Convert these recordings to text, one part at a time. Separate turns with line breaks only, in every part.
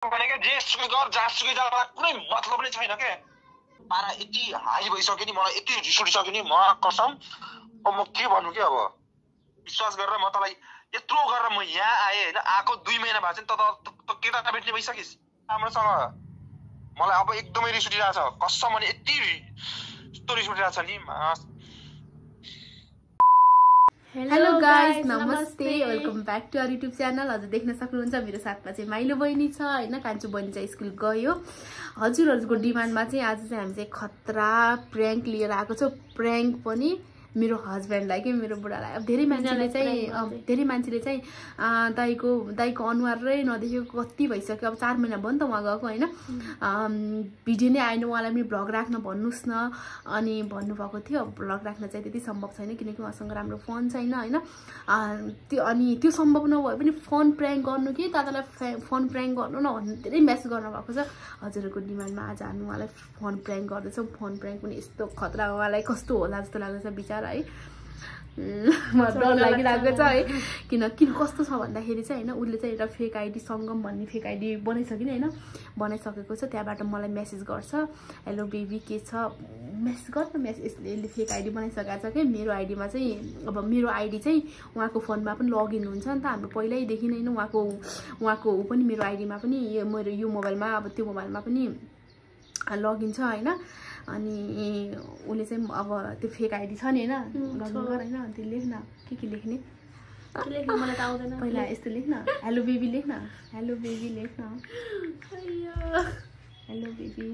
भनेको जेसुकै गर जहाँसुकै जा कुनै मतलब नै छैन के पारा यति हाई भइसक्यो नि मलाई यति रिस उठिसक्यो नि म कसम अब म के भन्नु के अब विश्वास गरेर म तँलाई यत्रो गरेर म यहाँ आएँ होइन आएको 2 महिना भएको छ नि त केटा भेट्ने भइसकिस् राम्रोसँग मलाई अब एकदमै रिस उठिरहेछ कसम भने यति यस्तो रिस उठिरहेछ नि
हेलो गाइज नमस्ते welcome back to our YouTube channel. हजुर देख्न सक्नुहुन्छ मेरो साथमा चाहिँ माइलो बहिनी छ हैन। कान्छु बहिनी चाहिँ स्कुल गयो। हजुरहरुको डिमान्डमा चाहिँ आज चाहिँ हामी चाहिँ खतरा प्र्याङ्क लिएर आएको छौं। प्र्याङ्क पनि मेरो हस्बेन्डलाई के मेरो बुढालाई। अब धेरै मान्छेले चाहिँ दाइको अनुहारै नदेखेको कति भइसक्यो। अब 4 महिना भयो नि त उहाँ गएको हैन। भिडियो नै आएन उहाँलाई पनि भ्लग राख्न भन्नुस् न अनि भन्नुभएको थियो। भ्लग राख्न चाहिँ त्यति सम्भव छैन किनकि उहाँसँग राम्रो फोन छैन हैन। त्यो सम्भव नभए पनि फोन प्र्याङ्क गर्नु कि दादालाई फोन प्र्याङ्क गर्नु न भन्नु धेरै मेसेज गर्नु भएको छ। हजुरहरुको डिमान्डमा आज हामी उहाँलाई फोन प्र्याङ्क गर्दैछौँ। फोन प्र्याङ्क पनि यस्तो खतरा उहाँलाई कस्तो होला जस्तो लाग्दैछ बिचारा है। म डर लागिरहेको छ है किन कस्तो छ भन्दाखेरि चाहिँ हैन उसले चाहिँ एउटा फेक आइडी संगम भन्ने फेक आइडी बनाइसकिन हैन बनाइसकेको छ। त्यहाँबाट मलाई मेसेज गर्छ हेलो बेबी के छ मेसेज गर्छ मेसेज यसले फेक आइडी बनाइसकेको छ के मेरो आइडीमा चाहिँ। अब मेरो आइडी चाहिँ उहाँको फोनमा पनि लगइन हुन्छ नि त हाम्रो पहिल्यैदेखि नै उहाँको पनि मेरो आइडीमा पनि मेरो यो मोबाइलमा अब त्यो मोबाइलमा पनि लगइन छ हैन। अनि उसले चाहिँ अब त्यो फेक आइडी छ नि हैन लगइन गर हैन त्यो लेख्न के लेख्ने
मलाई त आउँदैन।
पहिला यस्तो लेख्न हेलो बेबी लेख्न हेलो बेबी लेख्न हेलो बेबी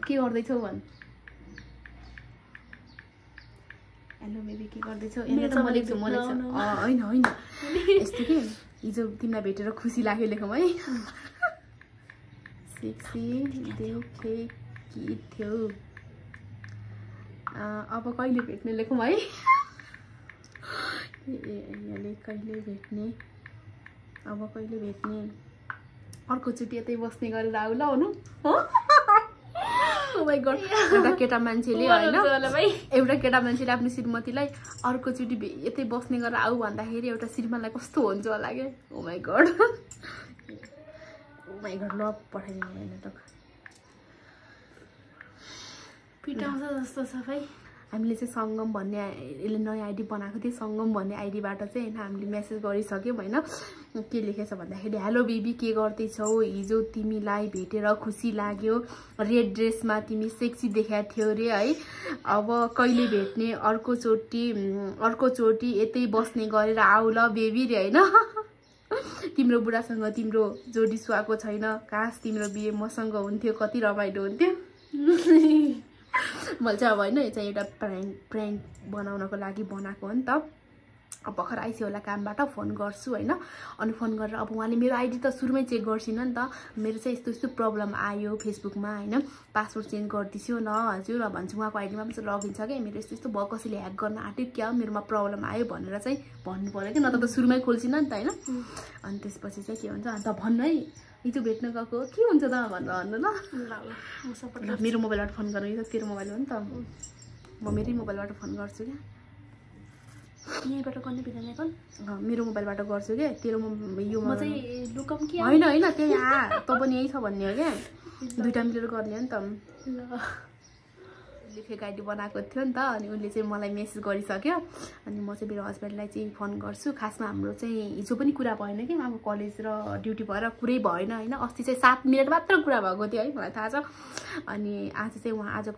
के गर्दैछौ भन् हेलो बेबी के गर्दैछौ म लेख्छु हैन यस्तो के हिजो तिमीलाई भेटेर खुसी लाग्यो लेखौँ है। सेक्सी देखे कि थियो अब कहिले भेट्ने लेखौँ है। कहिले भेट्ने अब कहिले भेट्ने अर्कोचोटि यतै बस्ने गरेर आऊ ल हुनु एउटा केटा मान्छेले हैन एउटा केटा मान्छेले आफ्नो श्रीमतीलाई अर्कोचोटि यतै बस्ने गरेर आऊ भन्दाखेरि एउटा श्रीमानलाई कस्तो हुन्छ होला के। ओ माई गॉड ल पठाइदिनु होइन त
पिटाउँछ जस्तो छ भाइ।
हामीले चाहिँ सङ्गम भन्ने यसले नयाँ आइडी बनाएको थियो। सङ्गम भन्ने आइडीबाट चाहिँ होइन हामीले मेसेज गरिसक्यौँ होइन। के लेखेछ भन्दाखेरि हेलो बेबी के गर्दैछौ हिजो तिमीलाई भेटेर खुसी लाग्यो रेड ड्रेसमा तिमी सेक्सी देखाएको थियो रे है। अब कहिले भेट्ने अर्कोचोटि यतै बस्ने गरेर आऊ ल बेबी रे होइन। तिम्रो बुढासँग तिम्रो जोडी सुहाएको छैन काश तिम्रो बिहे मसँग हुन्थ्यो कति रमाइलो हुन्थ्यो। मैले चाहिँ अब होइन यो चाहिँ एउटा प्र्याङ्क बनाउनको लागि बनाएको हो नि त। अब भर्खर आइसक्यो होला कामबाट फोन गर्छु होइन। अनि फोन गरेर अब उहाँले मेरो आइडी त सुरुमै चेक गर्छिन नि त मेरो चाहिँ यस्तो प्रब्लम आयो फेसबुकमा होइन पासवर्ड चेन्ज गरिदिन्छु न हजुर भन्छु। उहाँको आइडीमा पनि लगइन छ क्या मेरो यस्तो भयो कसैले ह्याक गर्न आँट्यो क्या मेरोमा प्रब्लम आयो भनेर चाहिँ भन्नु पर्यो कि नत्र त सुरुमै खोल्छिन नि त होइन। अनि त्यसपछि चाहिँ के हुन्छ अन्त भन्नु है हिजो भेट्न गएको के हुन्छ त भनेर भन्नु ल मेरो मोबाइलबाट फोन गर्नु यो त तेरो मोबाइल हो नि त म मेरै मोबाइलबाट फोन गर्छु क्या।
यहीँबाट गर्ने बिना कल
मेरो मोबाइलबाट गर्छु क्या तेरो यो
म चाहिँ लुकम के
होइन त्यही त पनि यही छ भन्ने हो क्या दुईटा मिलेर गर्ने हो नि त। फेक आइडी बनाएको थियो नि त अनि उसले चाहिँ मलाई मेसेज गरिसक्यो। अनि म चाहिँ मेरो हस्बेन्डलाई चाहिँ फोन गर्छु। खासमा हाम्रो चाहिँ हिजो पनि कुरा भएन कि अब कलेज र ड्युटी भएर कुरै भएन होइन। अस्ति चाहिँ 7 मिनट मात्र कुरा भएको थियो है मलाई थाहा छ। अनि आज चाहिँ आज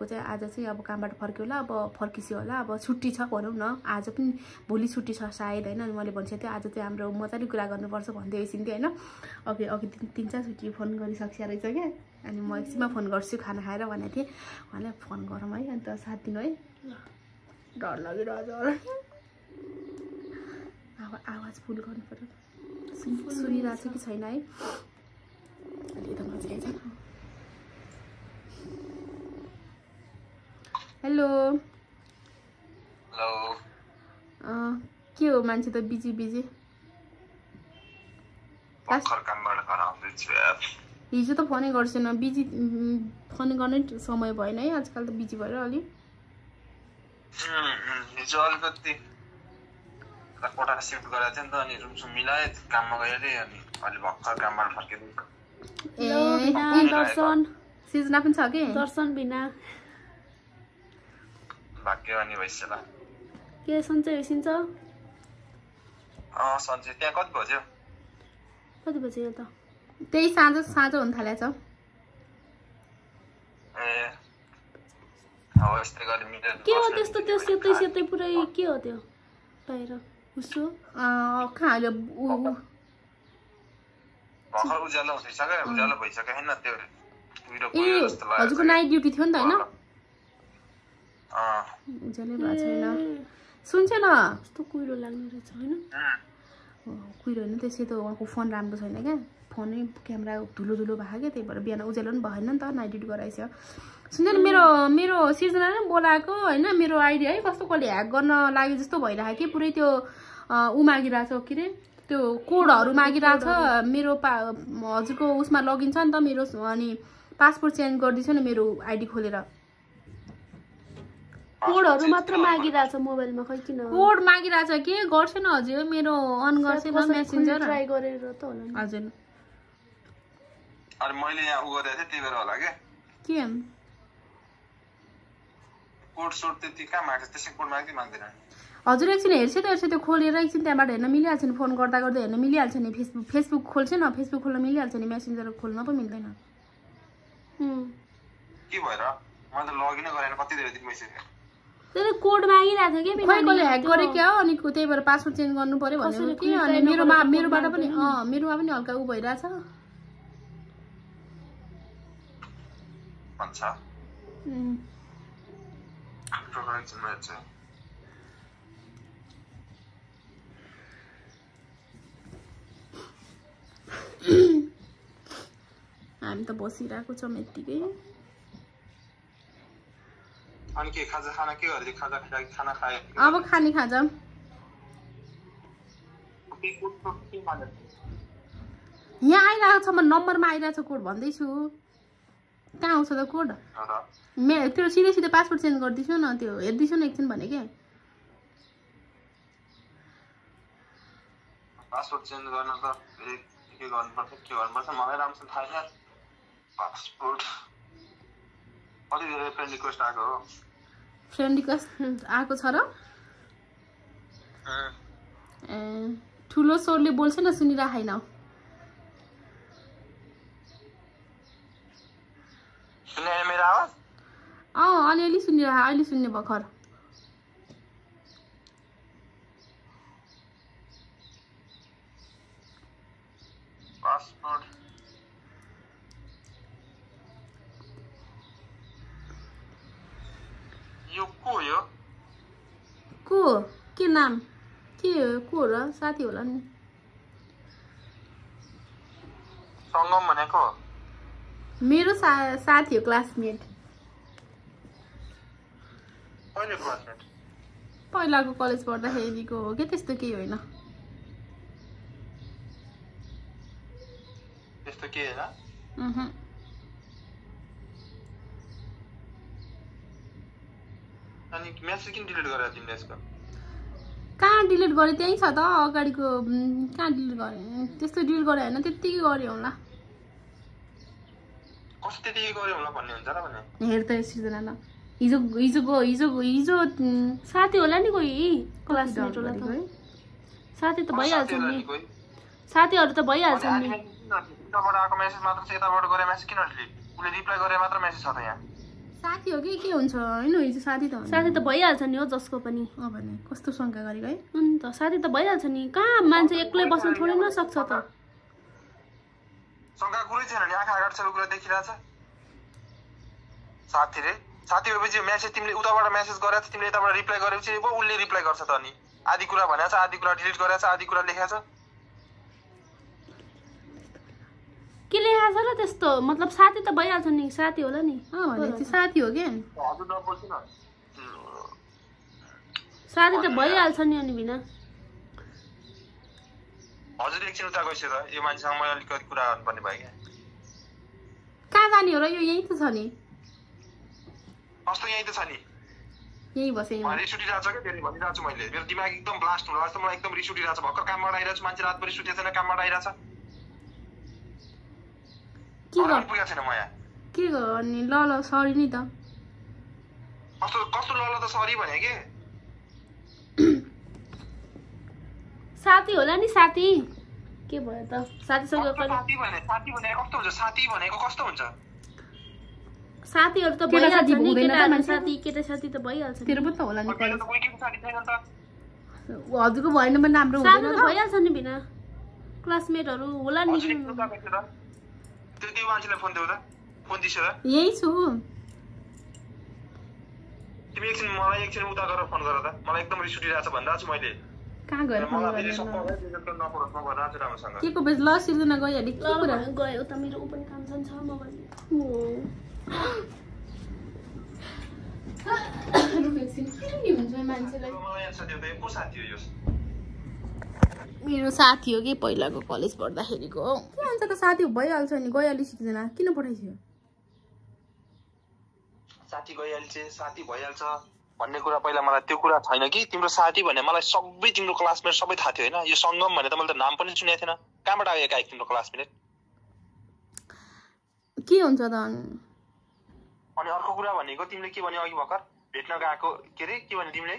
चाहिँ अब कामबाट फर्क्यो होला अब फर्किस्यो होला अब छुट्टी छ भनौँ न आज पनि भोलि छुट्टी छ सायद होइन। अनि मैले भनिसकेको थिएँ आज चाहिँ हाम्रो मजाले कुरा गर्नुपर्छ भन्दै एकछिन थियो होइन। अघि 3-4 छुट्टी फोन गरिसकिया रहेछ क्या। अनि म एकछिनमा फोन गर्छु खाना खाएर भनेको थिएँ उहाँलाई फोन गरौँ है अन्त साथ दिनु है। डर लागिरहेछ अब आवाज फुल गर्नु पर्यो सुनिरहेको छ कि छैन है एकदम नजिकै छ। हेलो के हो मान्छे त बिजी हिजो त फोनै गर्छेन बिजी फोन गर्ने समय भएन है आजकल त बिजी भएर अलि
हिजो अलिकति कोठा सिफ्ट गरेको थियो नि त अनि रुम मिलाए काममा गयो अरे अनि अहिले भर्खर कामबाट फर्किँदैछु।
दर्शन
सिजना पनि छ कि
दर्शन बिना
भाग्यवानी भइसक्यो।
के सन्चै होइसिन्छ?
सन्चै। त्यहाँ कति बज्यो?
कति बज्यो यो त?
त्यही साँझ हुन थालेछ।
ए हो यस्तै गरी मिटर
के हो त्यस्तो त्यो सेतै सेतै पुरै के हो त्यो बाहिर उसो
कहाँ अहिले
भर्खर उज्यालो भइसक्यो। उज्यालो भइसक्यो हैन त्यो उइरो
ए
गयो जस्तो लाग्यो।
हजुरको नाइट ड्युटी थियो नि त हैन?
अँ
उज्यालै भएको छैन। सुन्छ न
कस्तो कुहिरो लाग्ने रहेछ हैन?
कुहिरो होइन त्यसै त उहाँको फोन राम्रो छैन क्या। फोनै क्यामेरा धुलो धुलो भएको क्या, त्यही भएर बिहान उज्यालो पनि भएन नि त। नाइट ड्युटी गराइसक्यो। सुन्छ नि मेरो सिर्जना नै बोलाएको होइन। मेरो आइडी है कस्तो कसले ह्याक गर्न लाग्यो जस्तो भइरहेको कि पुरै त्यो ऊ मागिरहेछ के अरे त्यो कोडहरू मागिरहेछ। मेरो हजुरको उसमा लगइन छ नि त मेरो, अनि पासपोर्ट चेन्ज गरिदिन्छु नि मेरो आइडी खोलेर।
कोडहरू मात्र मागिरहेछ मोबाइलमा, खै किन
कोड मागिरहेछ के गर्छ न हजुर मेरो अन गर्छ न मेसेन्जर
ट्राई गरेर त होला नि।
हजुर
अरे मैले यहाँ उ गरेको थिएँ त्यही भएर होला के कोड सोड त्यति कहाँ माग्छ? त्यसै कोड माग्दै माग्दैन।
हजुर एकछिन हेर्छ त्यो खोलेर एकछिन त्यहाँबाट हेर्न मिलिहाल्छ नि। फोन गर्दा गर्दै हेर्न मिलिहाल्छ नि। फेसबुक खोल्छ न, फेसबुक खोल्न मिलिहाल्छ नि। मेसेन्जर खोल्न पो मिल्दैन।
के भएर मैले त लगइन गरेन कति धेरै दिन भइसक्यो।
त्यसले कोड मागिरहेको थियो के
खै कसले ह्याक गरे क्या हो, अनि त्यही भएर पासवर्ड चेन्ज गर्नु पर्यो भनेर के। अनि मेरोबाट पनि मेरोमा पनि हल्का उ भइरहेछ
भन्छ।
हामी त बसिरहेको छौँ यत्तिकै।
अनि के खाना के गर्दै? खाना खाए
अब खाने खाजा यहाँ आइरहेको छ। म नम्बरमा आइरहेको छ कोड भन्दैछु। कहाँ आउँछ त कोड? त्यो सिधै पासपोर्ट चेन्ज गरिदिन्छु न। त्यो हेरिदिन्छु न एकछिन भने के
पासपोर्ट चेन्ज गर्न त के गर्नुपर्छ मलाई राम्रोसँग थाहा छैन। पासपोर्ट कति धेरै फ्रेन्ड रिक्वेस्ट आएको हो।
फ्रेन्ड रिक्वेस्ट आएको छ र? ठुलो स्वरले बोल्छ न, सुनिरहेन।
सुने मेरो आवाज?
अलिअलि सुनिरह। अहिले सुन्ने भर्खर।
पासपोर्ट यो को
के नाम के को र साथी होला नि?
सङ्गम भनेको
मेरो साथी हो, क्लासमेट।
कहिले क्लासमेट?
पहिलाको कलेज पढ्दाखेरिको हो के, त्यस्तो केही होइन।
त्यस्तो के होइन? अनि मेसेज किन डिलिट गरेर तिमीले यसको?
कहाँ डिलिट गरे? त्यही छ त अगाडिको। कहाँ डिलिट गरे? त्यस्तो डिलिट गरे होइन, त्यत्तिकै गरे होला।
कस्तो त्यतिकै गरे होला भन्ने हुन्छ र भने?
हेर त सिर्जना न, हिजो
साथी होला नि कोही क्लासमेट होला त। साथी त भइहाल्छ नि, साथीहरू त भइहाल्छ नि।
यताबाट आएको मेसेज मात्र छ, यताबाट गरे मेसेज किन डिलिट? उसले रिप्लाई गरे मात्र मेसेज छ त यहाँ।
साथी हो कि के हुन्छ हैन? हिजो साथी
त भइहाल्छ नि हो जसको पनि।
भने कस्तो शंका गरेको है?
अनि त साथी त भइहाल्छ नि। कहाँ मान्छे एक्लै बस्न थोरै न सक्छ त।
शंका कुरै छैन नि, आँखा अगाडि सबै कुरा देखिरहेछ। साथी रे साथी भएपछि मेसेज तिमीले उताबाट मेसेज गरेछ, तिमीले यताबाट रिप्लाई गरेपछि पो उसले रिप्लाई गर्छ त। अनि आधी कुरा भनेछ, आधी कुरा डिलिट गरेछ, आधी कुरा लेखेछ।
के लेखा छ र त्यस्तो? मतलब साथी त भइहाल्छ नि, साथी होला नि।
भने साथी हो के?
हजुर नबोल्छु न।
साथी त भइहाल्छ नि। अनि बिना
हजुर एकछिन उता गइसक्यो त। यो मान्छेसँग मैले अलिकति कुरा गर्नुपर्ने भयो क्या।
कहाँ जाने हो र? यो यही त छ नि।
कस्तो यही त छ नि?
यही बसे
रिस उठिरहेको छ क्या फेरि भनिरहेको छु मैले। मेरो दिमाग एकदम ब्लास्ट हुँदैछ। मलाई एकदम रिस उठिरहेको छ। भर्खर कामबाट आइरहेको छु, मान्छे रातभरि सुतेको छैन, कामबाट आइरहेको छ। पुगेको छैन म यहाँ
के गर्ने ल सरी नि त
कस्तो ल त सरी भने के
साथी होला नि साथी के भयो त साथीसँग
साथी भने कस्तो हुन्छ साथी भनेको कस्तो हुन्छ
साथीहरु त भइहाल्छ नि केटाहरु साथी केटा साथी त भइहाल्छ
तेरो पनि त होला नि
मेरो त कोही केटा साथी छैन त
हजुरको भएन भने राम्रो
साथी
हुँदैन
त भइहाल्छ नि बिना क्लासमेटहरु होला नि
त्यो मान्छेलाई फोन देऊ त फोन दिसो त
यही छु
तिमी मलाई एकछिन उता गरेर फोन गर त मलाई एकदम रिस उठिरहेको छ भन्दा छु मैले
कहाँ गएर फोन गर्ने के को बेच ल सिर्जना गइहाले के कुरा
गयो त मेरो पनि काम छ मोबाइल
मेरो साथी हो कि पहिलाको कलेज पढ्दाखेरिको हो के हुन्छ त साथी भइहाल्छ नि गइहाली सिर्जना किन पठाइसक्यो
साथी गइहाल्छ साथी भइहाल्छ भन्ने कुरा पहिला मलाई त्यो कुरा छैन कि तिम्रो साथी भने मलाई सबै तिम्रो क्लासमेट सबै थाहा थियो हैन यो संगम भने त मैले त नाम पनि सुनेको थिएन कहाँबाट आयो एकाएक तिम्रो क्लासमेट
के हुन्छ त
अनि अर्को कुरा भनेको तिमीले के भन्यो अघि भर्खर भेट्न गएको के रे के भन्यो तिमीले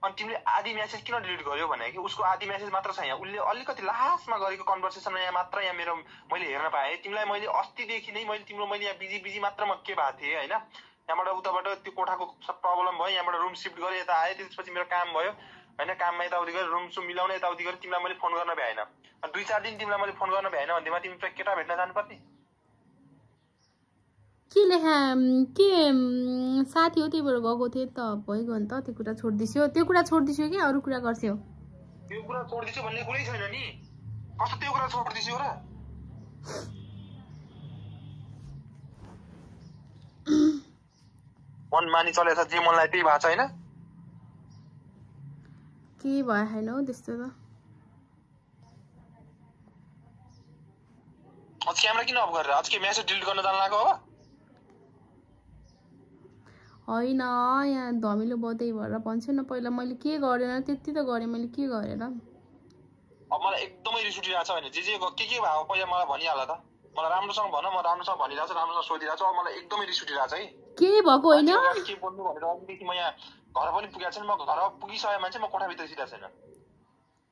अनि तिमीले आधी मेसेज किन डिलिट गर्यो भने कि उसको आधी मेसेज मात्र छ यहाँ उसले अलिकति लास्टमा गरेको कन्भर्सेसन यहाँ मात्र यहाँ मेरो मैले हेर्न पाएँ तिमीलाई मैले अस्तिदेखि नै मैले यहाँ बिजी मात्र म के भएको थिएँ हैन यहाँबाट उताबाट त्यो कोठाको प्रब्लम भयो यहाँबाट रुम सिफ्ट गरेँ यता आएँ त्यसपछि मेरो काम भयो हैन काममा यताउति गरेर रुम सुम मिलाउने यताउति गरेर तिमीलाई मैले फोन गर्न भ्याएन अनि 2-4 दिन तिमीलाई मैले फोन गर्न भ्याएन भन्दैमा तिमी केटा भेट्न जानुपर्ने
के लेखा के साथी हो त्यही भएर गएको थिएँ त भइगयो नि त त्यो कुरा छोडिदिस्यो कि अरू कुरा गर्छौ
त्यो कुरा छोडिदिस्यो भन्ने कुरै छैन नि कस्तो त्यो कुरा छोडिदिस्यो र मन मानी चलेछ जे मनलाई त्यही भएको छ हैन
के भयो हैन हो त्यस्तो त
आज क्यामेरा किन अफ गरेर आज के मेसेज डिलिट गर्न जान लाग्यो हो
हैन यहाँ धमिलो बदै भएर भन्छु न पहिला मैले के गरेन त्यति त गरे मैले के गरेन
अब मलाई एकदमै रिस उठिरहेको छ भने जे भएको पहिला मलाई भनिहाल त मलाई राम्रोसँग भन म राम्रोसँग भनिरहेको छु राम्रोसँग सोधिरहेको छु अब मलाई एकदमै रिस उठिरहेको छ है
के भएको हैन
के बोल्नु भनेर अघिदेखि म यहाँ घर पनि पुगेको छैन म घर पुगिसके मान्छे म कोठाभित्र सिधा छैन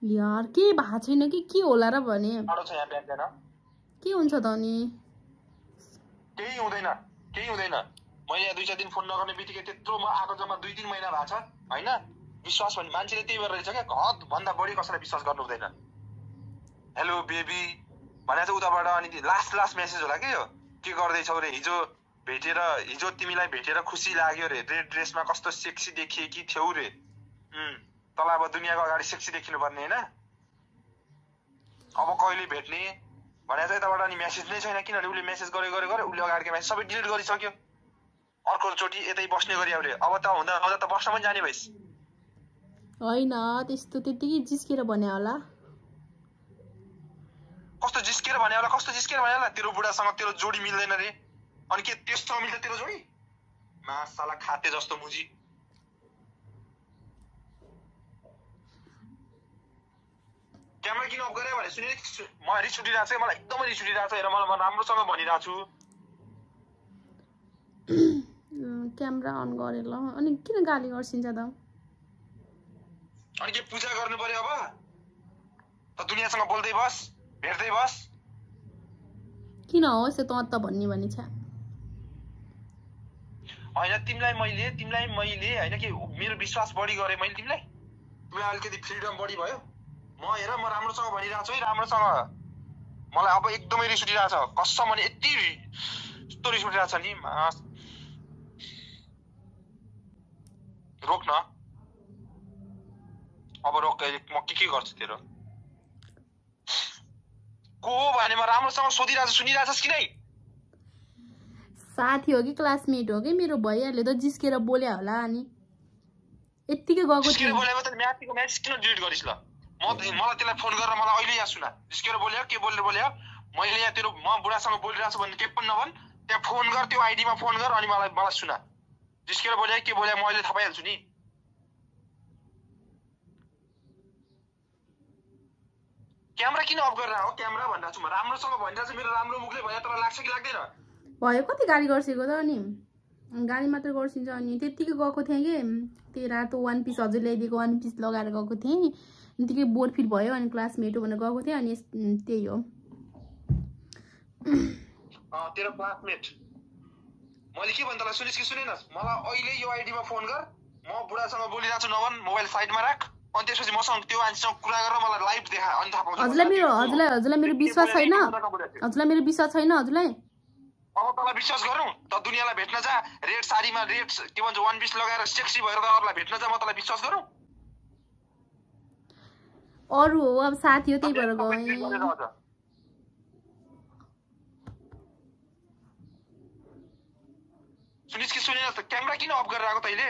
यार के भएको छैन कि के होला र भने
अडो छ यहाँ बिहान
के हुन्छ त अनि
केही हुँदैन मैले यहाँ 2-4 दिन फोन नगर्ने बित्तिकै त्यत्रो म आएको जम्मा 2-3 महिना भएको छ हैन विश्वास भन्ने मान्छेले त्यही भएर रहेछ क्या हद भन्दा बढी कसैलाई विश्वास गर्नु हुँदैन हेलो बेबी भने चाहिँ उताबाट अनि लास्ट मेसेज होला के यो के गर्दैछौ रे हिजो तिमीलाई भेटेर खुसी लाग्यो रे रेड ड्रेसमा कस्तो सेक्सी देखिए कि थियौ रे तल अब दुनियाँको अगाडि सेक्सी देखिनु पर्ने हैन अब कहिले भेट्ने भने चाहिँ यताबाट अनि मेसेज नै छैन किनभने उसले मेसेज गरे उसले अगाडिको मेसेज सबै डिलिट गरिसक्यो अर्को चोटी यतै बस्ने गरी आउले अब त हुँदा त बस्न पनि जाने भइस
हैन त्यस्तो त्यतिकै जिस्केर भने होला
कस्तो जिस्केर भने होला तेरो बुढासँग तेरो जोडी मिल्दैन रे अनि के त्यससँग मिल्छ तेरो जोडी मासाला खाते जस्तो मुजी क्यामेरा किन अफ गरे भने सुने म रिस उठिरहेको छ मलाई एकदमै रिस उठिरहेको छ हेर मलाई म राम्रोसँग भनिरहेको छु
क्यामेरा अन गरे ल अनि किन गाली गर्छिन्छ त
अनि के पूजा गर्नु पर्यो अब त दुनियासँग बोल्दै बस भेट्दै बस
किन हो यस्तो त भन्ने भनी छ
हैन तिमीलाई मैले हैन कि मेरो विश्वास बढी गरे मैले तिमीलाई अलिकति फ्रिडम बढी भयो म हेर म राम्रोसँग भनिरहेको छु है राम्रोसँग मलाई अब एकदमै रिस उठिरहेको छ कसम भने यति यस्तो रिस उठिरहेको छ नि रोक न अब रोक म के गर्छु तेरो को हो भने म राम्रोसँग सोधिरहेको छु सुनिरहेछस् कि नै
साथी हो कि क्लासमेट हो कि मेरो भइहाल्यो त जिस्केर बोल्या होला अनि यतिकै गएको
थियो बोलेको त म्याथको म्यासेज किन डिलिट गरिस् ल मलाई त्यसलाई फोन गरेर मलाई अहिले यहाँ सुना जिस्केर बोल्यो के बोल्यो मैले यहाँ तेरो म बुढासँग बोलिरहेको छु भन्ने के पनि नभन् त्यहाँ फोन गर त्यो आइडीमा फोन गर अनि मलाई सुना जिस्केर बोल्यो के बोल्यो म अहिले थाहा पाइहाल्छु नि क्यामेरा किन अफ गरेर हो क्यामेरा भनिरहेको छु म राम्रोसँग भनिरहेको छु मेरो राम्रो मुखले भने तर लाग्छ कि लाग्दैन
भयो कति गाडी गर्सेको त अनि गाडी मात्र गर्सिन्छ अनि त्यतिकै गएको थिएँ कि त्यही रातो वान पिस हजुर ल्याइदिएको वान पिस लगाएर गएको थिएँ त्यतिकै बोर फिट भयो अनि क्लासमेट हो भनेर गएको थिएँ अनि त्यही हो
तेरो क्लासमेट मैले के भन्नु तँलाई सुनिस् कि सुनेनस् मलाई अहिले यो आइडीमा फोन गर म बुढासँग बोलिरहेको छु नभन मोबाइल साइडमा राख अनि त्यसपछि मसँग त्यो मान्छेसँग कुरा गरेर मलाई लाइभ देखा अनि थाहा पाउँछ
हजुरलाई मेरो विश्वास छैन हजुरलाई मेरो विश्वास छैन हजुरलाई
अब तँलाई विश्वास गरौँ त दुनियाँलाई भेट्न जा रेड साडीमा रेड के भन्छ वान पिस लगाएर सेक्सी भएर त अरूलाई भेट्न जा म तँलाई विश्वास गरौँ
अरू हो अब साथी हो त्यही भएर गएँ
सुनिस् कि सुनेन त क्यामेरा किन अफ गरेर आएको तैँले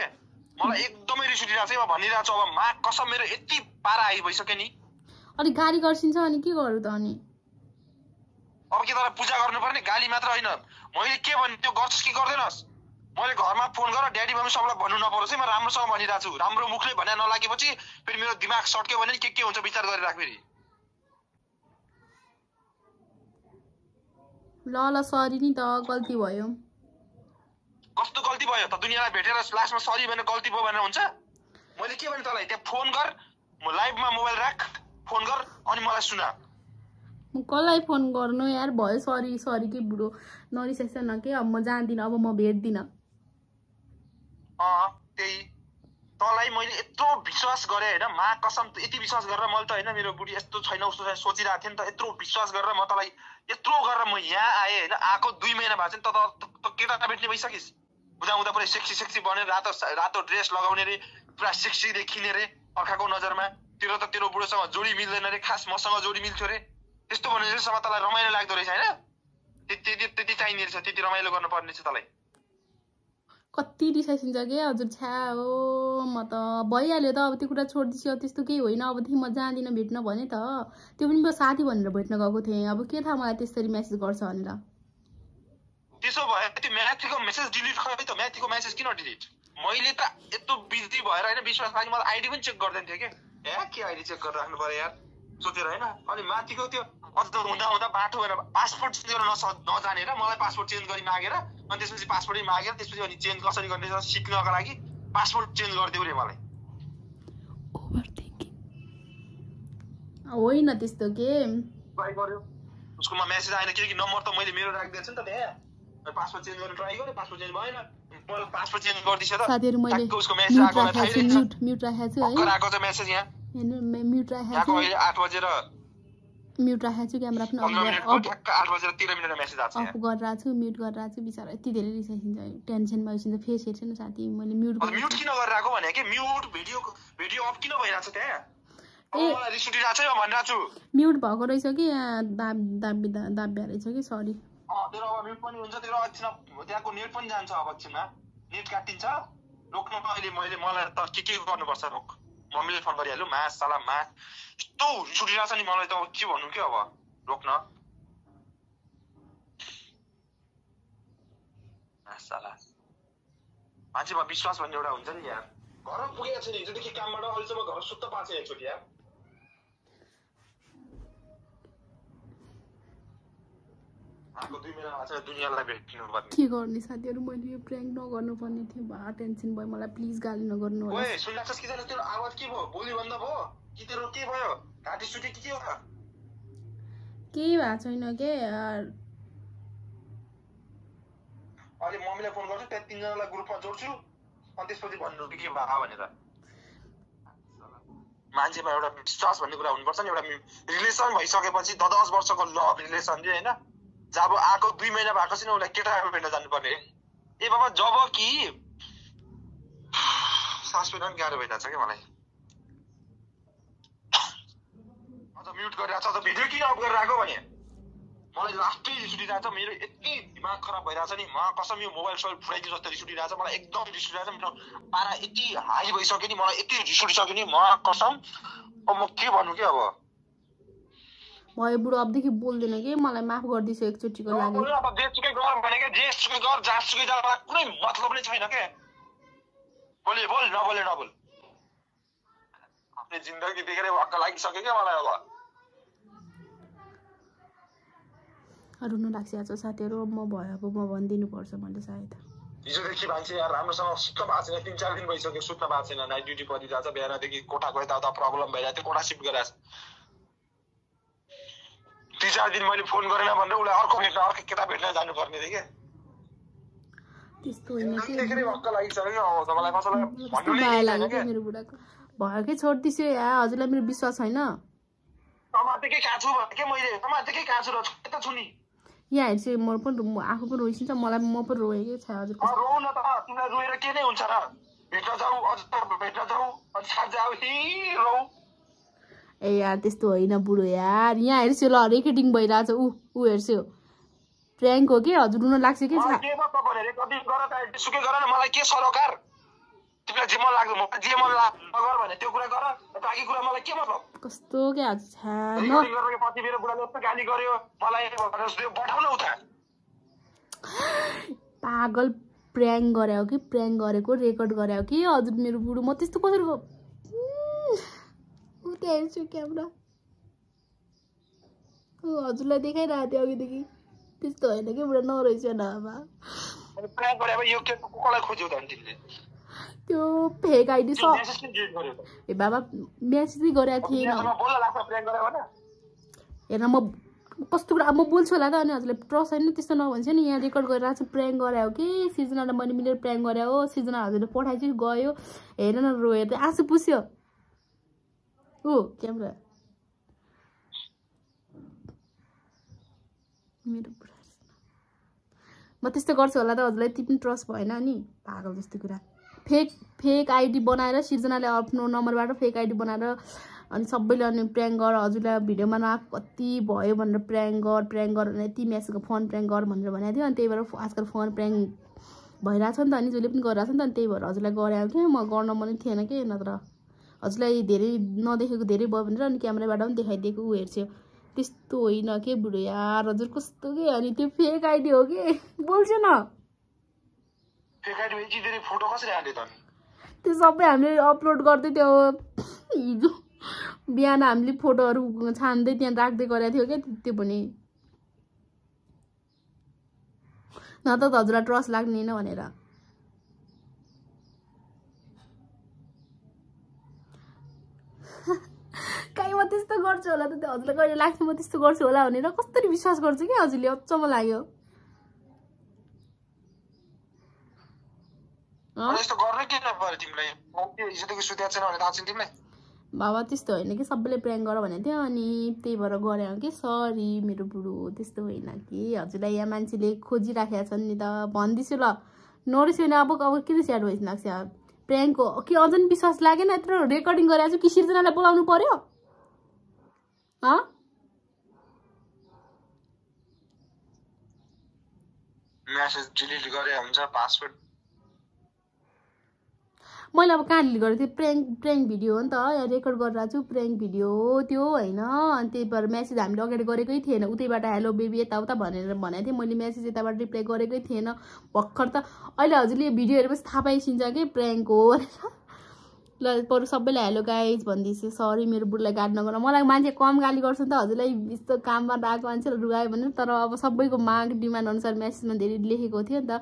मलाई एकदमै रिस उठिरहेको छ म भनिरहेको छु अब मा कसम मेरो यति पारा आइभइसक्यो नि
अनि गाली गर्छिन्छ अनि के गरौँ त अनि
अब के तर पूजा गर्नुपर्ने गाली मात्र होइन मैले के भने त्यो गर्छस् कि गर्दैनस् मैले घरमा फोन गरेर ड्याडी मम्मी सबलाई भन्नु नपरोस् है म राम्रोसँग भनिरहेको छु राम्रो मुखले भने नलागेपछि फेरि मेरो दिमाग सट्क्यो भने के हुन्छ विचार गरिराख फेरि
ल सरी नि त गल्ती भयो
कस्तो गल्ती भयो त दुनियाँलाई भेटेर लास्टमा सरी भनेर गल्ती भयो भनेर हुन्छ मैले के भने तँलाई त्यहाँ फोन गर म लाइभमा मोबाइल राख फोन गर अनि मलाई सुना
म कसलाई फोन गर्नु यार भयो सरी के बुढो नरिसाइस न के अब म जान्दिनँ अब म भेट्दिनँ
त्यही तँलाई मैले यत्रो विश्वास गरेँ होइन मा कसम यति विश्वास गरेर मैले त होइन मेरो बुढी यस्तो छैन उस्तो छैन सोचिरहेको थिएँ नि त यत्रो विश्वास गरेर म तँलाई यत्रो गरेर म यहाँ आएँ होइन आएको 2 महिना भएको छ नि त केटा भेट्ने भइसकिस् बुझाउँदा पुरै सेक्सी बनेर रातो ड्रेस लगाउने रे पुरा सेक्सी देखिने रे अर्काको नजरमा तेरो बुढोसँग जोडी मिल्दैन रे खास मसँग जोडी मिल्थ्यो रे त्यस्तो भने जसमा तँलाई रमाइलो लाग्दो रहेछ होइन त्यति चाहिने रहेछ त्यति रमाइलो गर्नुपर्ने छ तँलाई
कति रिसाइसिन्छ के हजुर छ्या हो म त भइहाल्यो त अब त्यो कुरा छोडिदियो त्यस्तो केही होइन अबदेखि म जाँदिनँ भेट्न भने त त्यो पनि म साथी भनेर भेट्न गएको थिएँ अब के थाहा मलाई त्यसरी मेसेज गर्छ भनेर
त्यसो भए त्यो म्याथीको मेसेज डिलिट खै त म्याथीको मेसेज किन डिलिट मैले त यस्तो बिजी भएर होइन विश्वास लाग्यो मलाई आइडी पनि चेक गर्दैन थियो के के आइडी चेक गरेर राख्नु पर्यो यार सोचेर होइन अनि माथिको त्यो अझ हुँदा बाटो भएर पासपोर्ट चेन्ज गर्न नजानेर मलाई पासपोर्ट चेन्ज गरी मागेर अनि त्यसपछि पासपोर्टै मागेर त्यसपछि अनि चेन्ज कसरी गर्ने सिक्नको लागि पासपोर्ट चेन्ज गरिदियो रे मलाई
होइन त्यस्तो के
ट्राई गर्यो उसकोमा मेसेज आएन किनकि नम्बर त मैले मेरो राखिदिएको छु नि त त्यहाँ पासपोर्ट चेन्ज गर्न ट्राई गरेँ पासपोर्ट चेन्ज भएन पासपोर्ट चेन्ज गरिदिन्छ त
साथीहरु मैले
उसको मेसेज आएको थाहै रहेछ
म्युट राखेको छु है
आएको छ मेसेज यहाँ
हेर्नु म्युट राखेको छु
अहिले 8 बजेर
म्युट राखेको छु क्यामेरा पनि
अफ 8 बजेर 13 मिनेटमा मेसेज आएको छ
अफ गरिरहेको छु म्युट गरिरहेको छु बिचारा यति धेरै रिसाइसिन्छ टेन्सनमा आइसिन्छ फेस हेर्छ न साथी मैले म्युट
किन गरिरहेको भने के म्युट भिडियो अफ किन भइरहेछ त्यहाँ मलाई रिस उठिरहेछ है भनिरहेको छु
म्युट भएको रहेछ कि दाब्या रहेछ कि सरी
तेरो अब म्युट पनि हुन्छ तेरो एकछिन त्यहाँको नेट पनि जान्छ अब एकछिनमा नेट काटिन्छ रोक्नु त अहिले मलाई त के गर्नुपर्छ रोक मम्मीले फोन गरिहाल्यो मा साला मा यस्तो रिस उठिरहेछ नि मलाई त अब के भन्नु के अब रोक्न साला मान्छेमा विश्वास भन्ने एउटा हुन्छ नि यार घर पुगेको छ नि हिजोदेखि कामबाट अहिलेसम्म घर सुत्त पाएको छैन एकचोटि यार आको 2 महिना भएको छ दुनियाँलाई भेट्नु पर्ने
के गर्ने साथीहरु मैले यो प्र्याङ्क नगर्नु पर्ने थियो बा टेन्सन भयो मलाई प्लिज गाली नगर्नु होला
ओए सुन्लाछस् कि तेरो आवाज के भयो बोली बन्द भयो कि तेरो के भयो घाटी सुटे के हो
केही भएको छैन के यार
अहिले मम्मीलाई फोन गर्छु त्यहाँ 3 जनालाई ग्रुपमा जोड्छु अनि त्यसपछि भन्नु के भयो भनेर मान्छेमा एउटा विश्वास भन्ने कुरा हुनुपर्छ नि एउटा रिलेसन भइसकेपछि 10 वर्षको लभ रिलेसन जे हैन जब आको 2 महिना भएको छैन उसलाई केटाको भेट्न जानुपर्ने ए बाबा जब कि सास फेर्न गाह्रो भइरहेछ के मलाई अझ म्युट गरिरहेछ अझ भिडियो किन अफ गरेर राख्यो भने मलाई लास्टै रिस उठिरहेछ मेरो यति दिमाग खराब भइरहेछ नि म कसम यो मोबाइल सोबाइल फुटाइदिनु जस्तो रिस उठिरहेछ मलाई एकदम रिस उठिरहेछ मेरो पारा यति हाई भइसक्यो नि मलाई यति रिस उठिसक्यो नि म कसम अब म के भन्नु के अब
भयो बुढो अबदेखि बोल्दैन के मलाई माफ गरिदिछु एकचोटिको लागि
अब जेसुकै गर भनेको जेसुकै गर जहाँसुकै जा कुनै मतलब नै छैन के बोल नबोल आफ्नो जिन्दगी देखेर भक्क लागिसक्यो क्या मलाई अब
रुन लाग्छ आज साथीहरु म भयो अब म भन्दिनु पर्छ मैले सायद
हिजोदेखि मान्छे यार राम्रोसँग सुत्न भएको छैन 3-4 दिन भइसक्यो सुत्न भएको छैन नाइट ड्युटी परिरहेछ बिहानदेखि कोठाको यताउता प्रब्लम भइरहेको थियो कोठा सिफ्ट गरिरहेछ 3-4 दिन मैले फोन गरेन भनेर उसलाई अर्को केटा भेट्न जानुपर्ने थियो के
त्यस्तो होइन के
देखेरै भक्क लागिसक्यो के अब तपाईलाई कसैलाई भन्नु नै
मेरो बुढाको भयो के छोड्दिछु यार हजुरलाई मेरो विश्वास छैन
टमाटरकै काछु भने के मैले टमाटरकै काछु र त छु नि
यहाँ हेर्छु म पनि आफू पनि रोइसिन्छ मलाई म पनि रोए के छ हजुर
रोउ न त तिमीलाई रोएर के नै हुन्छ र भेट्न जाऊ अझ भेट्न जाऊ अनि साथ जाऊ हि रोउ
ए यार त्यस्तो होइन बुढो यार यहाँ हेर्छु ल रेकर्डिङ भइरहेछ उ हेर्छु प्र्याङ्क हो के हजुर रुन लाग्छ के छ
के म तपाईले रेकर्डिङ गर त सुके गर न मलाई के सरोकार तिमीलाई जे मन लाग्छ म जे मन नगर भने त्यो कुरा गर बाँकी कुरा मलाई के मतलब
कस्तो के आज छ न
गरेको पछि मेरो बुढाले यस्तो गाली गर्यो मलाई भनेर पठाउन उता
पागल प्र्याङ्क गर्यो कि प्र्याङ्क गरेको रेकर्ड गर्यो कि हजुर मेरो बुढो म त्यस्तो कसरी उ त्यहाँ हेर्छु क्यामेरा हजुरलाई देखाइरहेको थियो अघिदेखि त्यस्तो होइन कि बुढा नरहेछ न अब
प्र्याङ्क गरे अब यो के कसलाई खोज्यौ त तिमीले
त्यो फेक आइडी छ ए बाबा मेसेज गरेको थिएन हेर म कस्तो कुरा म बोल्छु होला त अनि हजुरले ट्रस्ट होइन त्यस्तो नभन्छ नि यहाँ रेकर्ड गरिरहेको छु प्र्याङ्क गरायो कि सिजनालाई मैले मिलेर प्र्याङ्क गरायो हो सिजना हजुरले पठाइदियो गयो हेर न रोएर आँसु पुस्यो हो क्यामेरा मेरो बुढा म त्यस्तो गर्छु होला त हजुरलाई ती पनि ट्रस्ट भएन नि पागल जस्तो कुरा फेक आइडी बनाएर सिर्जनाले आफ्नो नम्बरबाट फेक आइडी बनाएर अनि सबैले अनि प्र्याङ्क गर हजुरलाई भिडियोमा नआएको कति भयो भनेर प्र्याङ्क गर भनेर यति म्यासेजको फोन प्र्याङ्क गर भनेर भनेको थियो अनि त्यही भएर आजकल फोन प्र्याङ्क भइरहेछ नि त अनि जसले पनि गरिरहेछ नि त अनि त्यही भएर हजुरलाई गराएको थिएँ म गर्न पनि थिएन कि नत्र हजुरलाई धेरै नदेखेको धेरै भयो भनेर अनि क्यामेराबाट पनि देखाइदिएको ऊ हेर्छु त्यस्तो होइन के बुढो यार हजुर कस्तो के अनि त्यो फेक आइडी हो कि बोल्छु न त्यो सबै हामीले अपलोड गर्दै थियो हिजो बिहान हामीले फोटोहरू छान्दै त्यहाँ राख्दै गरेको थियो क्या त्यो पनि न त हजुरलाई ट्रस्ट लाग्दैन भनेर काहीँ म त्यस्तो गर्छु होला त त्यो हजुरलाई कहिले लाग्छ म त्यस्तो गर्छु होला भनेर कसरी विश्वास गर्छु कि हजुरले अचम्म लाग्यो बाबा त्यस्तो होइन कि सबैले प्र्याङ्क गर भनेको थियो अनि त्यही भएर गरे कि सरी मेरो बुढो त्यस्तो होइन कि हजुरलाई यहाँ मान्छेले खोजिराखेका छन् नि त भन्दिछु ल नरिस होइन अब किन स्याड भइस लाग्छ प्र्याङ्क हो कि अझ पनि विश्वास लागेन यत्रो रेकर्डिङ गरेर छु कि सिर्जनालाई बोलाउनु पर्यो
मेसेज डिलिट गरे हुन्छ पासवर्ड
मैले अब कहाँ डिलिट गरेको थिएँ प्र्याङ्क भिडियो हो नि त यहाँ रेकर्ड गरिरहेको छु प्र्याङ्क भिडियो हो त्यो होइन अनि त्यही भएर म्यासेज हामीले अगाडि गरेकै थिएन उतैबाट हेलो बेबी यताउता भनेर भनेको थिएँ मैले म्यासेज यताबाट रिप्लाई गरेकै थिएन भर्खर त अहिले हजुरले भिडियो हेरेपछि थाहा पाइसिन्छ कि प्र्याङ्क हो भनेर ल बरु सबैलाई हेलो गाइज भन्दैछु सरी मेरो बुढलाई गाली नगर मलाई मान्छे कम गाली गर्छ नि त हजुरलाई यस्तो काममा आएको मान्छेलाई रुगायो भने तर अब सबैको माग डिमान्ड अनुसार म्यासेजमा धेरै लेखेको थियो नि त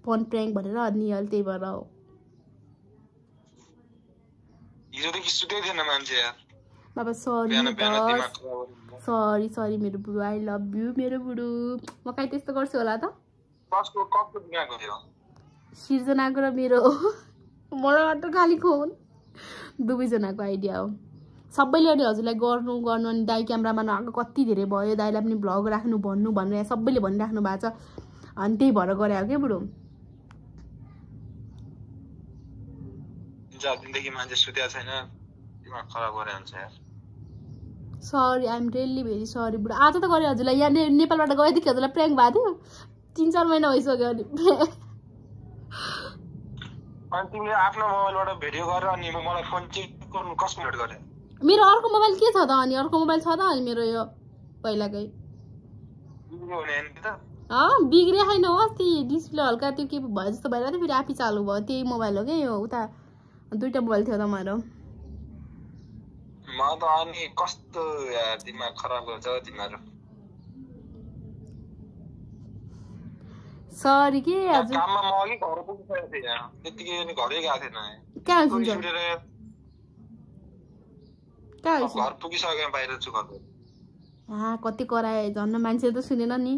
फोन प्र्याङ्क भनेर अनि अहिले त्यही भएर बाबा सरी मेरो बुढो आई लभ यु मेरो बुढो म कहीँ त्यस्तो गर्छु होला त सिर्जनाको र मेरो मलाई मात्र गाली खोन दुवैजनाको आइडिया हो सबैले अनि हजुरलाई गर्नु अनि दाइ क्यामेरामा नआएको कति धेरै भयो दाइलाई पनि भ्लग राख्नु भन्नु भनेर सबैले भनिराख्नु भएको छ अनि त्यही भएर गरे हो क्या बुढो sorry I am really very sorry बुढो आज त गरे हजुरलाई यहाँ नेपालबाट गएदेखि हजुरलाई प्र्याङ्क भएको थियो 3-4 महिना भइसक्यो
अनि तिमीले आफ्नो मोबाइलबाट भिडियो गरेर अनि मलाई फोन चेक गर्नु कसले भेट गरे
मेरो अर्को मोबाइल के छ त अनि अर्को मोबाइल छ त अनि मेरो यो पहिलाकै बिग्रिया छैन हो अस्ति डिस्प्ले हल्का त्यो के भयो जस्तो भइरहेको थियो फेरि आफै चालु भयो त्यही मोबाइल हो क्या यो उता 2टा मोबाइल थियो त मेरो
म त अनि कस्तो यार दिमाग खराब गर्छ तिम्रो
सरी के हजुर
काममा म अघि घर पुगिसकेको थिएँ यहाँ त्यतिकै अनि घरै गएको थिएन
कहाँ हुन्छ कहाँ हुन्छ
घर पुगिसकेँ बाहिर छु घर
कति कराए झन् मान्छे त सुनेन नि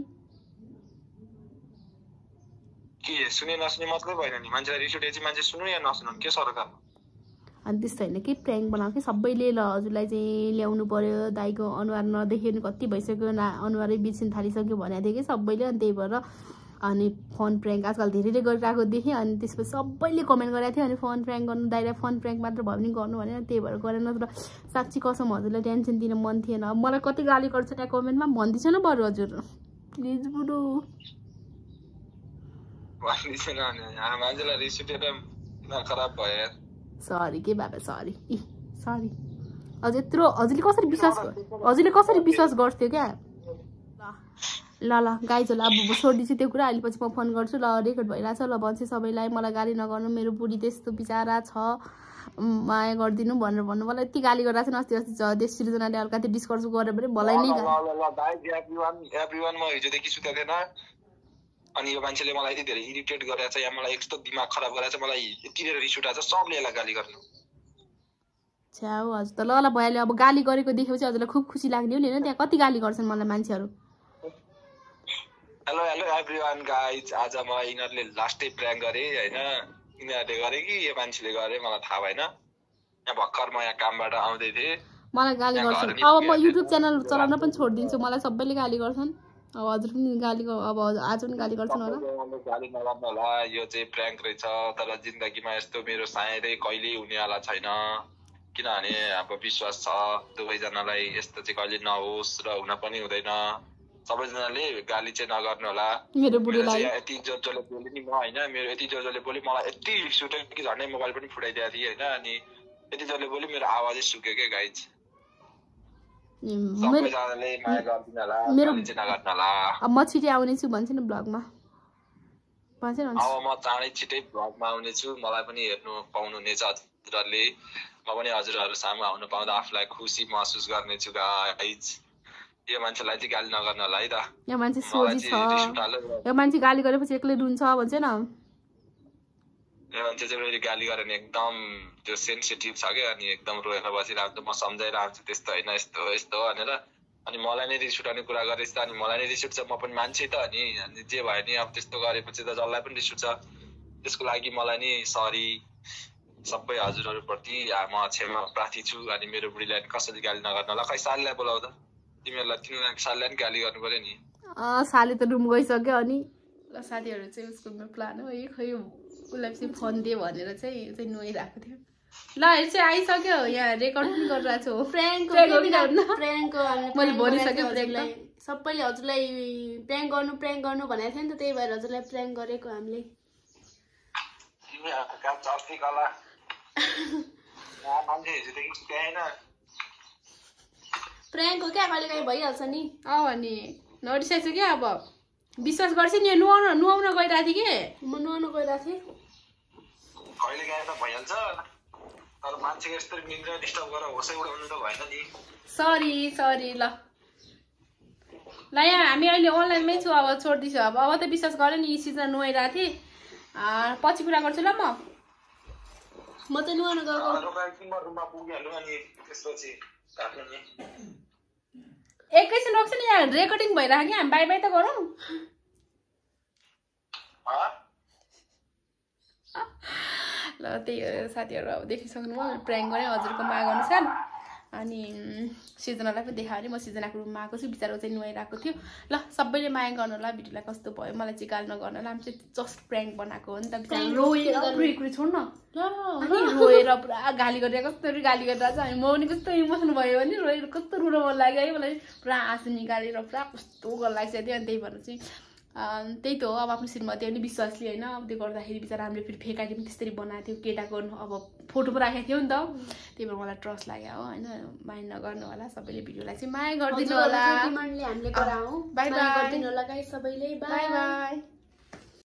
के सुने नसुने मतलब होइन नि मान्छेलाई रिस उठेपछि मान्छे सुन्नु या नसुन्नु के सरकार
अनि त्यस्तो होइन कि प्र्याङ्क बनाऊ कि सबैले ल हजुरलाई चाहिँ ल्याउनु पर्यो दाइको अनुहार नदेख्यो कति भइसक्यो अनुहारै बिर्सिन थालिसक्यो भनेको थियो कि सबैले अनि त्यही भएर अनि फोन प्र्याङ्क आजकल धेरैले गरिरहेको देखेँ अनि त्यसपछि सबैले कमेन्ट गरेको थियो अनि फोन प्र्याङ्क गर्नु दाइलाई फोन प्र्याङ्क मात्र भयो भने गर्नु भने त्यही भएर गरेन तर साँच्ची कसम हजुरलाई टेन्सन दिन मन थिएन अब मलाई कति गाली गर्छ त्यहाँ कमेन्टमा भन्दिछ न बरु हजुर प्लिज बुढो
मान्छेलाई रिस उठेर खराब भयो
सरी के बाबा सरी सरी हजुर यत्रो हजुरले कसरी विश्वास गर्थ्यो क्या ल ल गाइजहरूलाई अब छोडिदिन्छु त्यो कुरा अहिले पछि म फोन गर्छु ल रेकर्ड भइरहेछ ल भन्छु सबैलाई मलाई गाली नगर्नु मेरो बुढी त्यस्तो बिचारा छ माया गरिदिनु भनेर भन्नु मलाई यति गाली गरिरहेको छ अस्ति देश सृजनाले हल्का त्यो डिस्कस गरेर पनि भलै नै
एभ्रीवान म हिजोदेखि सुतेको थिएन अनि यो मान्छेले मलाई यति धेरै इरिटेट गरेछ या मलाई यस्तो दिमाग खराब गरेछ मलाई यति धेरै रिस उठाएको छ सबले यसलाई गाली गर्नु
छ्याउ हजुर त ल ल भइहाल्यो अब गाली गरेको देखेपछि हजुरलाई खुब खुसी लाग्ने हो नि होइन त्यहाँ कति गाली गर्छन् मलाई मान्छेहरू
हेलो एभ्रीवान गाइज आज म यिनीहरूले लास्टै प्र्याङ्क गरेँ होइन यिनीहरूले गरे कि यो मान्छेले गरे मलाई थाहा भएन यहाँ भर्खर म यहाँ कामबाट आउँदै थिएँ
मलाई गाली गर्छन् अब म युट्युब च्यानल चलाउन पनि छोडिदिन्छु मलाई सबैले गाली गर्छन् अब हजुर पनि गाली अब आज पनि गाली गर्छन् होला
गाली नगर्नु होला यो चाहिँ प्र्याङ्क रहेछ तर जिन्दगीमा यस्तो मेरो सायदै कहिल्यै हुनेवाला छैन किनभने अब विश्वास छ दुवैजनालाई यस्तो चाहिँ कहिले नहोस् र हुन पनि हुँदैन सबैजनाले गाली चाहिँ नगर्नु होला
मेरो बुढीलाई
यति जोरले बोले नि म होइन मेरो यति जोरले बोले मलाई यति रिस उठ्यो कि झन्डै मोबाइल पनि फुटाइदिएको थिएँ होइन अनि यति जोरले बोले मेरो आवाजै सुक्यो क्या गाइज सबैजनाले माया गरिदिनु होला गाली चाहिँ नगर्नु होला
अब म छिटै आउने छु भन्छ नि ब्लगमा भन्छ नि
अब म चाँडै छिटै ब्लगमा आउने छु मलाई पनि हेर्नु पाउनुहुनेछ हजुरहरूले म पनि हजुरहरू सामु आउनु पाउँदा आफूलाई खुसी महसुस गर्नेछु गाइज यो मान्छेलाई चाहिँ गाली नगर्नु होला है त
यो मान्छे सोझी छ यो मान्छे गाली गरेपछि एक्लै रुन्छ भन्छ न
यो मान्छे चाहिँ मैले गाली गरेँ भने एकदम त्यो सेन्सिटिभ छ क्या अनि एकदम रोएर बसिरहेको म सम्झाइरहेको त्यस्तो होइन यस्तो यस्तो भनेर अनि मलाई नै रिस उठाउने कुरा गरेछ अनि मलाई नै रिस उठ्छ म पनि मान्छे त अनि जे भयो नि अब त्यस्तो गरेपछि त जसलाई पनि रिस उठ्छ त्यसको लागि मलाई नि सरी सबै हजुरहरूप्रति म क्षमा प्रार्थी छु अनि मेरो बुढीलाई कसरी गाली नगर्नु होला खै सालीलाई बोलाउँदा तिमीहरूलाई तिनीहरूलाई सालीलाई पनि गाली गर्नु पर्यो नि
साली त रुम गइसक्यो अनि ल साथीहरू चाहिँ उसको प्लान हो है खै उसलाई चाहिँ फोन दियो भनेर चाहिँ नुहाइरहेको थियो ल हेर चाहिँ आइसक्यो यहाँ रेकर्ड पनि गरिरहेको छु
प्र्याङ्क
मैले भनिसकेँ
प्र्याङ्कलाई सबैले हजुरलाई प्र्याङ्क गर्नु भनेको थियो नि त त्यही भएर हजुरलाई प्र्याङ्क गरेको हामीले प्र्याङ्क हो क्या कहिले काहीँ भइहाल्छ नि
अनि नरिसाइछ क्या अब विश्वास गर्छ नि नुहाउन गइरहेको थिएँ कि
म नुहाउन गइरहेको थिएँ
कहिले काहीँ त भइहाल्छ तर मान्छे यस्तो निन्द्रा डिस्टर्ब गरेर होसै उडाउनु त भएन नि
सरी ल यहाँ हामी अहिले अनलाइनमै छु अब छोड्दिन्छु अब त विश्वास गरेँ नि सिजन नुहाइरहेको थिएँ पछि कुरा गर्छु ल
म त नुहाउन गएको
एकैछिन रोक्छ नि यहाँ रेकर्डिङ भइरहेको कि हामी बाई त गरौँ ल त्यही हो साथीहरू अब देखिसक्नुभयो प्र्याङ्क गरेँ हजुरको माग अनुसार अनि सृजनालाई पनि देखायो भने म सृजनाको रुममा आएको छु बिचरा चाहिँ नुहाइरहेको थियो ल सबैले माया गर्नु होला भिडियोलाई कस्तो भयो मलाई चाहिँ गाली नगर्नु होला हामी चाहिँ जस्ट प्र्याङ्क बनाएको हो नि त बिचरा रोएर छोड्न रोएर पुरा गाली गरेर कस्तरी गाली गरिरहेको छ अनि म पनि कस्तो इमोसन भयो भने रोएर कस्तो रुन मन लाग्यो है मलाई पुरा आँसु निकालेर पुरा कस्तो गर्न लागिसकेको थियो अनि त्यही भएर चाहिँ त्यही त हो अब आफ्नो श्रीमती पनि विश्वासले होइन अब त्यो गर्दाखेरि बिचरा हामीले फेरि फेक आइडी पनि त्यसरी बनाएको थियो केटाको अब फोटो पो राखेको थियो नि त त्यही भएर मलाई ट्रस्ट लाग्यो हो होइन माया नगर्नु होला सबैले भिडियोलाई चाहिँ माया गरिदिनु होला
हामीले गराउँ
बाई बाई
गरिदिनु होला गाइस सबैले बाई बाई